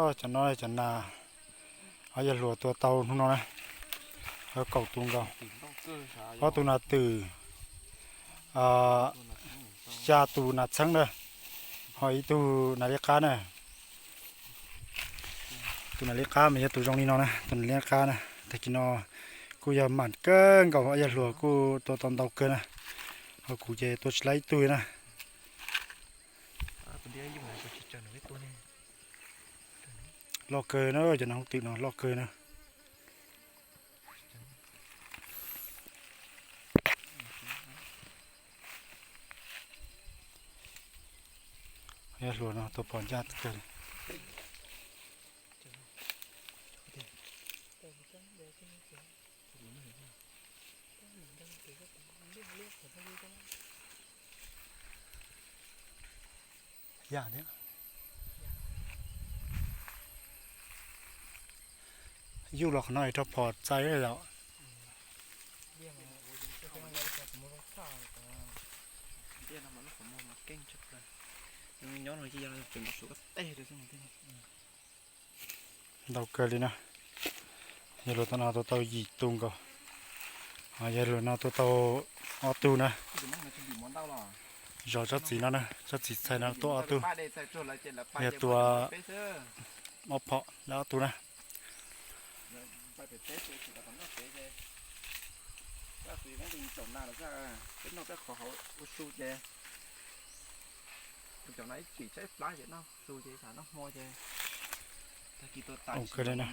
Cov no cov nas ob yawg hluas tua tau hnub no na, kaum tus nkaus. Ob tug nas twm, xya tus nas txheeb na, ho ib tug nas liab qab na. Tus nas liab qab mas yog tus zoo li no na, tus nas liab qab na. Tag kis no kuj yog mam kawg nkaus, ob yawg hluas kuj tua tau ntau kawg na, ho kuv ces tua tsis laib ib tug na. Loj kawg na, cov nas hooj twm no loj kawg na. Yawg hluas no tua phom ncaj kawg li. Yam thiab. Yuj los qhov no rau phom txais yom. Ntau kawg li na. Yawg hluas tua no tua tau yim tus nkaus. Yawg hluas no tua tau ob tug na. Zov tsob txiv no na, tsob txiv txhais no tuaj ob tug. Yog tua ob phom lawm ob tug na. Ua kawg li na.